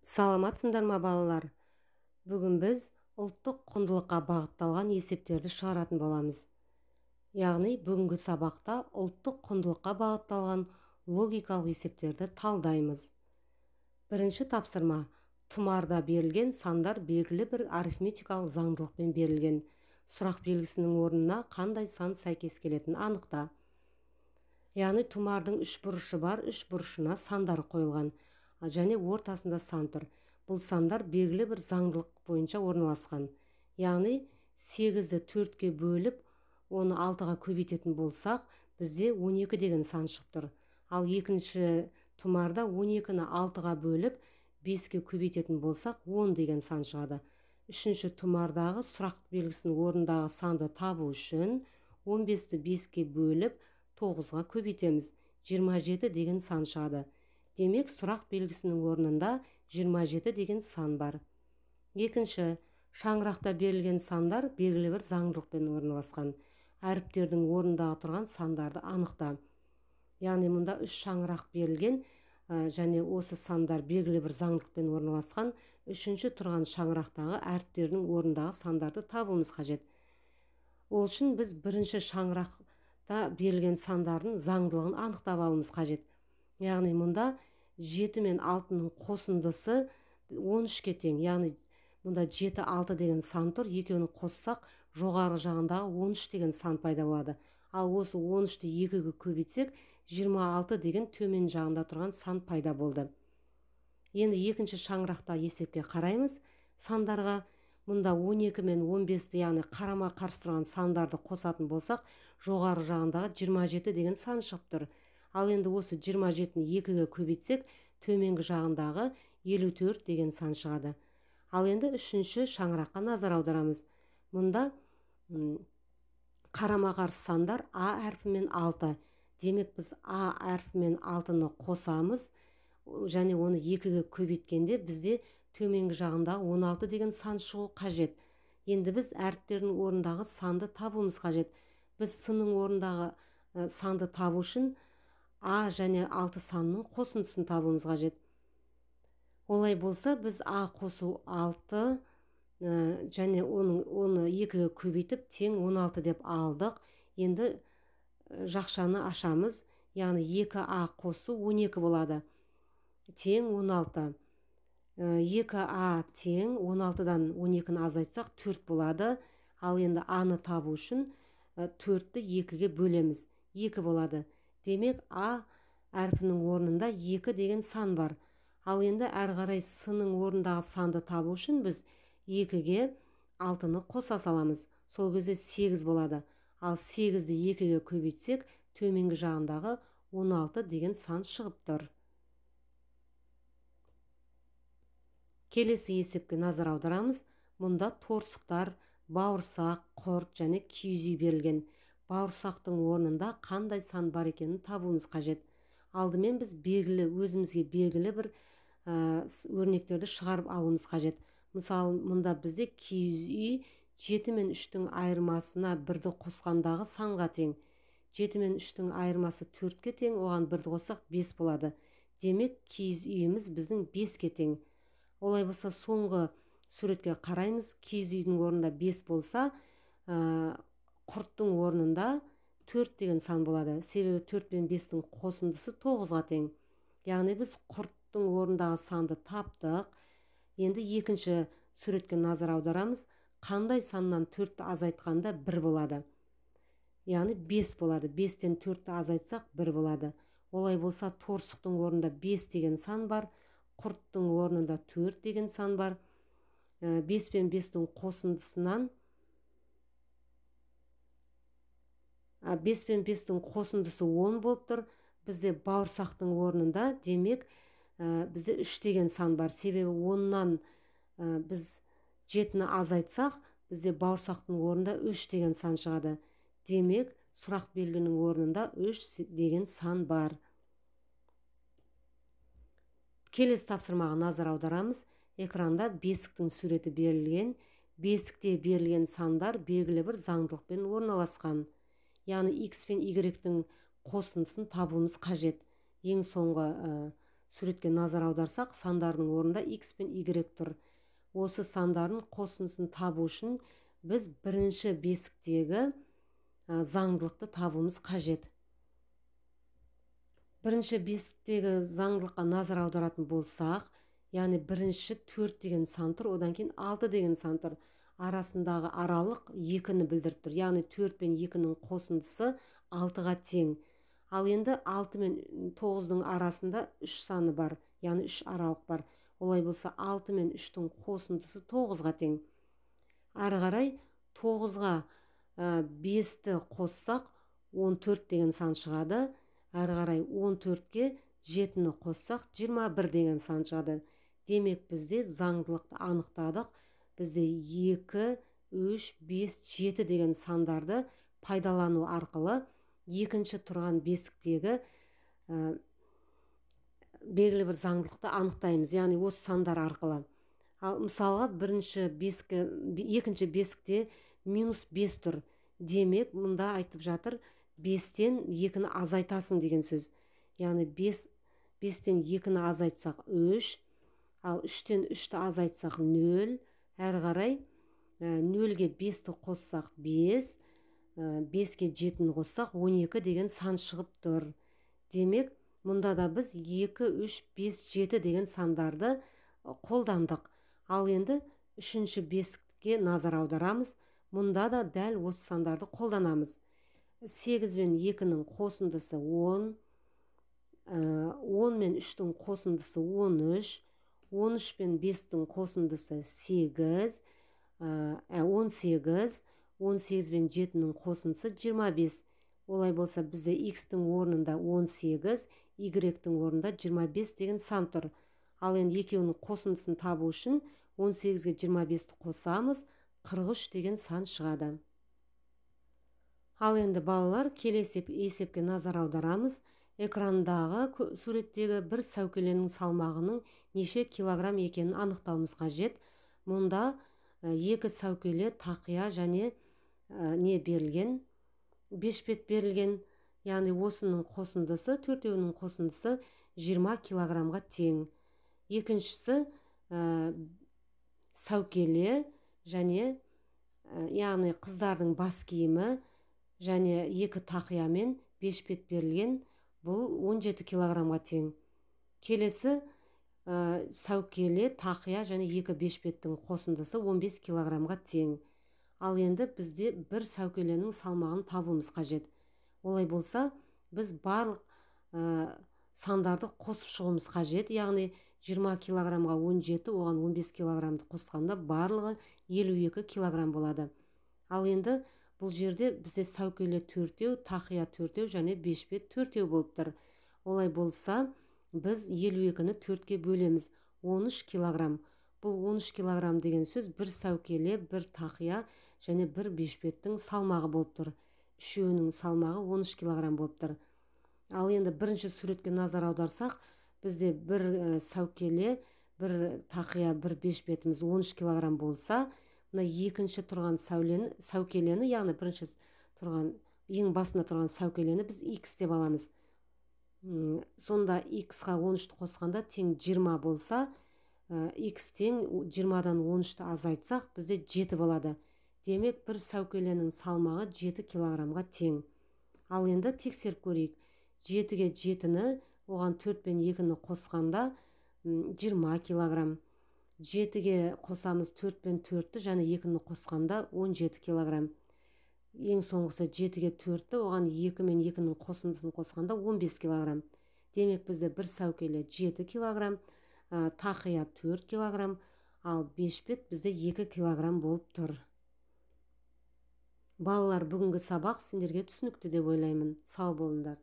Саламатсыңдар ма, балалар? Бүгін біз ұлттық құндылыққа бағытталған есептерді шығаратын боламыз. Яғни бүгінгі сабақта ұлттық құндылыққа бағытталған логикалық есептерді талдаймыз. Бірінші тапсырма. Тұмарда берілген сандар белгілі бір арифметикалық заңдылықпен берілген. Сұрақ белгісінің орнына қандай сан сәйкес келетінін анықта. Яғни тұмардың үш бұрышы бар, үш бұрышына сандар қойылған және ортасында сан тұр. Бұл сандар белгілі бір заңдылық бойынша орналасқан. Яғни 8-ді 4-ке бөліп, оны 6-ға көбейтетін болсақ, бізде 12 деген сан шығып тұр. Ал екінші тұмарда 12-ні 6-ға бөліп, 5-ке көбейтетін болсақ, 10 деген сан шығады. Үшінші тұмардағы сұрақ белгісінің орнындағы санды табу үшін 15-ті 5-ке бөліп, 9-ға көбейтеміз. 27 деген сан шығады. Демек, сұрақ белгісінің орнында 27 деген сан бар. Екінші, шаңырақта берілген сандар белгілі бір заңдылықпен орналасқан. Әріптердің орнындағы тұрған сандарды анықта. Яғни мұнда 3 шаңырақ берілген және осы сандар белгілі бір заңдылықпен орналасқан. Үшінші тұрған шаңырақтағы әріптердің орнындағы сандарды табуымыз қажет. Ол үшін біз бірінші шаңырақта берілген сандардың заңдылығын анықтап алуымыз қажет. Яғни мұнда 7 мен 6-ның қосындысы 13-ке тең. Яғни мұнда 7, 6 деген сан тұр. Екеуін қоссақ, жоғары жағындағы 13 деген сан пайда болады. Ал осы 13-ті 2-ге көбейтсек, 26 деген төмен жағында тұрған сан пайда болды. Енді екінші шаңырақта есепке қараймыз сандарға. Мұнда 12 мен 15-ті, яғни қарама-қарсы тұрған сандарды қосатын болсақ, жоғары жағындағы 27 деген сан шығып тұр. Ал енді осы 27-ні 2-ге көбейтсек, төменгі жағындағы 54 деген сан шығады. Ал енді үшінші шаңыраққа назар аударамыз. Мұнда қарама-қарсы сандар А әрпімен 6. Демек, біз А әрпімен 6-ны қосамыз және оны 2-ге көбейткенде бізде төменгі жағындағы 16 деген сан шығу қажет. Енді біз әріптердің орнындағы санды табуымыз қажет. Біз сының орнындағы санды табу үшін А және 6 санының қосындысын табуымыз қажет. Олай болса, біз А қосу 6 және оны 2-ге көбейтіп тең 16 деп алдық. Енді жақшаны ашамыз. Яғни 2А қосу 12 болады. Тең 16. 2А тең 16-дан 12-ні азайтсақ 4 болады. Ал енді А-ны табу үшін 4-ті 2-ге бөлеміз. 2 болады. Демек, А әрпінің орнында 2 деген сан бар. Ал енді әрі қарай С-ның орнындағы санды табу үшін біз 2-ге 6-ны қоса саламыз. Сол кезде 8 болады. Ал 8-ді 2-ге көбейтсек, төменгі жағындағы 16 деген сан шығып тұр. Келесі есепке назар аударамыз. Мұнда торсықтар, бауырсақ, құрт және киіз үй берілген. Бауырсақтың орнында қандай сан бар екенін табуымыз қажет. Алдымен біз өзімізге белгілі бір өрнектерді шығарып алуымыз қажет. Мысалы, мұнда бізде киіз үй 7 мен 3-тің айырмасына 1-ді қосқандағы санға тең. 7 мен 3-тің айырмасы 4-ке тең, оған 1-ді қоссақ 5 болады. Демек, киіз үйіміз біздің 5-ке тең. Олай болса, соңғы суретке қараймыз. Киіз үйдің орнында 5 болса, құрттың орнында 4 деген сан болады. Себебі 4 пен 5-тің қосындысы 9-ға тең. Яғни біз құрттың орнындағы санды таптық. Енді екінші суретке назар аударамыз. Қандай саннан 4-ті азайтқанда 1 болады? Яғни 5 болады. 5-тен 4-ті азайтсақ 1 болады. Олай болса, торсықтың орнында 5 деген сан бар. Құрттың орнында 4 деген сан бар. 5 пен 5-тің қосындысынан 5 пен 5-тің қосындысы 10 болып тұр. Бізде бауырсақтың орнында, демек, бізде 3 деген сан бар. Себебі 10-нан біз 7-ні азайтсақ, бізде бауырсақтың орнында 3 деген сан шығады. Демек, сұрақ белгінің орнында 3 деген сан бар. Келесі тапсырмаға назар аударамыз. Экранда бесіктің суреті берілген. Бесікте берілген сандар белгілі бір заңдылықпен орналасқан. Яғни X пен Y-тің қосындысын табуымыз қажет. Ең соңғы Суретке назар аударсақ, сандардың орнында x пен y тұр. Осы сандардың қосындысын табу үшін біз бірінші бесіктегі заңдылықты табуымыз қажет. Бірінші бесіктегі заңдылыққа назар аударатын болсақ, яғни бірінші 4 деген сан тұр, одан кейін 6 деген сан тұр. Арасындағы аралық 2-ні білдіріп тұр. Яғни 4 пен 2-нің қосындысы 6-ға тең. Ал енді 6 мен 9-дың арасында 3 саны бар, яғни 3 аралық бар. Олай болса 6 мен 3-тің қосындысы 9-ға тең. Ары қарай 9-ға 5-ті қоссақ 14 деген сан шығады. Ары қарай 14-ке 7-ні қоссақ 21 деген сан шығады. Демек бізде заңдылықты анықтадық. Бізде 2, 3, 5, 7 деген сандарды пайдалану арқылы екінші тұрған бесіктегі белгілі бір заңдылықты анықтаймыз, яғни осы сандар арқылы. Ал мысалға бірінші бесік, екінші бесікте минус 5 тұр. Демек мұнда айтып жатыр 5-тен 2-ні азайтасың деген сөз. Яғни 5-тен 2-ні азайтсақ 3, ал 3-тен 3-ті азайтсақ 0. Әрі қарай 0-ге 5-ті қоссақ 5, 5-ке 7-ні қоссақ 12 деген сан шығып тұр. Демек, мұнда да біз 2, 3, 5, 7 деген сандарды қолдандық. Ал енді үшінші бесікке назар аударамыз. Мұнда да дәл осы сандарды қолданамыз. 8 мен 2-нің қосындысы 10, 10 мен 3-тің қосындысы 13, 13 пен 5-тің қосындысы 8, 18, 18 пен 7-нің қосындысы 25. Олай болса бізде x-тің орнында 18, y-тің орнында 25 деген сан тұр. Ал енді екеуінің қосындысын табу үшін 18-ге 25-ті қосамыз, 43 деген сан шығады. Ал енді балалар, келесі есепке назар аударамыз. Экрандағы суреттегі бір сәукеленің салмағының неше килограмм екенін анықтауымыз қажет. Мұнда екі сәукеле, тақия және не берілген, бешпет берілген. Яғни осының қосындысы, төртеуінің қосындысы 20 килограммға тең. Екіншісі сәукеле және яғни қыздардың бас киімі және екі тақия мен бешпет берілген. Бұл 17 килограммға тең. Келесі сәукеле, тақия және екі бешпеттің қосындысы 15 килограммға тең. Ал енді бізде бір сәукеленің салмағын табуымыз қажет. Олай болса, біз барлық сандарды қосып шығуымыз қажет. Яғни 20 килограммға 17, оған 15 килограммды қосқанда барлығы 52 килограмм болады. Ал енді бұл жерде бізде сәукеле 4, тақия 4 және бешпет 4 болып тұр. Олай болса, біз 52-ні 4-ке бөлеміз. 13 килограмм. Бұл 13 килограмм деген сөз бір сәукеле, бір тақия және бір бешпеттің салмағы болып тұр. Үшеуінің салмағы 13 килограмм болып тұр. Ал енді бірінші суретке назар аударсақ, бізде бір сәукеле, бір тақия, бір бешпетіміз 13 килограмм болса, мына екінші тұрған сәукелені, яғни бірінші тұрған, ең басында тұрған сәукелені біз x деп аламыз. Сонда x-ға 13-ті қосқанда тең 20 болса, x тең 20-дан 13-ті азайтсақ, бізде 7 болады. Демек, бір сәукеленің салмағы 7 килограммға тең. Ал енді тексеріп көрейік. 7-ге 7-ні, оған 4 пен 2-ні қосқанда 20 килограмм. 7-ге қосамыз 4 пен 4-ті және 2-ні қосқанда 17 килограмм. Ең соңғысы 7-ге 4-ті, оған 2 мен 2-нің қосындысын қосқанда 15 килограмм. Демек, бізде бір сәукеле 7 килограмм, тақия 4 килограмм, ал бешпет бізде 2 килограмм болып тұр. Балалар, бүгінгі сабақ сендерге түсінікті деп ойлаймын. Сау болыңдар.